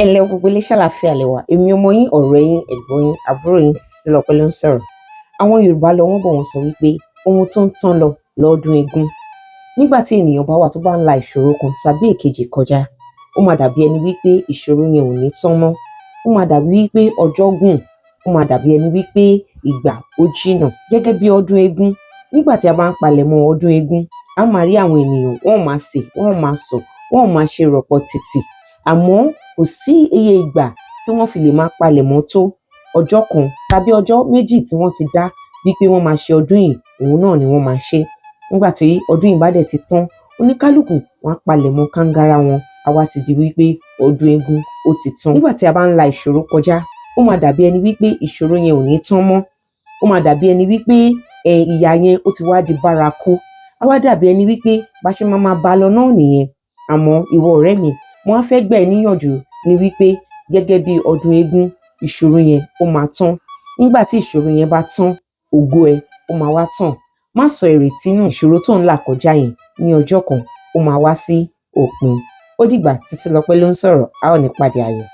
Ẹ ǹlẹ́ o, gbogbo ilé, ṣàlàáfíà lẹ wà? Èmi ọmọ yín, ọ̀rẹ́ yín, ẹ̀gbọ́n yín, àbúrò yín, Títílọpẹ́ ló ń sọ̀rọ̀. Àwọn Yorùbá lọ, wọ́n bọ̀, wọ́n sọ wípé ohun tó ń tán lọ lọ́dún eégún. Nígbà tí ènìyàn bá wà tó bá ń la ìṣòro kan tàbí èkejì kọjá, ó máa dàbí ẹni wípé ìṣòro yẹn ò ní tán mọ́. Ó máa dàbí wípé ọjọ́ gùn, ó máa dàbí ẹni wípé ìgbà ó jìnà. Gẹ́gẹ́ bí ọdún eégún, nígbà tí a bá ń palẹ̀mọ́ ọdún eégún, a máa rí àwọn ènìyàn, wọ́n ó máa sè, wọ́n ó máa sọ̀, wọ́n ó máa ṣe rọ̀pọ̀ tìtì. Àmọ́ kò sí iye ìgbà tí wọ́n fi lè máa palẹ̀mọ́ tó. Ọjọ́ kan tàbí ọjọ́ 2 tí wọ́n ti dá wípé wọ́n máa ṣe ọdún yìí, òun náà ni wọ́n máa ṣe. Nígbà tí ọdún yìí bá dẹ̀ ti tán, oníkálùkù wọ́n á palẹ̀mọ́ kángárá wọn, á wá ti di wípé ọdún eégún ó ti tán. Nígbà tí a bá ń la ìṣòro kọjá, ó máa dàbí ẹni wípé ìṣòro yẹn ò ní tán mọ́. Ó máa dàbí ẹni wípé ìyà yẹn ó ti wá di bárakú. Á wá dàbí ẹni wípé bá ṣe máa máa bá lọ náà nìyẹn. Àmọ́ ìwọ ọ̀rẹ́ mi, mo wá fẹ́ gbà ẹ́ níyànjú ní wípé gẹ́gẹ́ bí ọdún eégún, ìṣòro yẹn ó máa tán. Nígbà tí ìṣòro yẹn bá tán, ògo ẹ ó máa wá tàn. Má sọ ìrètí nù. Ìṣòro tó ń là kọjá yẹn, ní ọjọ́ kan, ó máa wá sí òpin. Ó dìgbà, Títílọpẹ́ ló ń sọ̀rọ̀. A ó ní pàdé ayọ̀.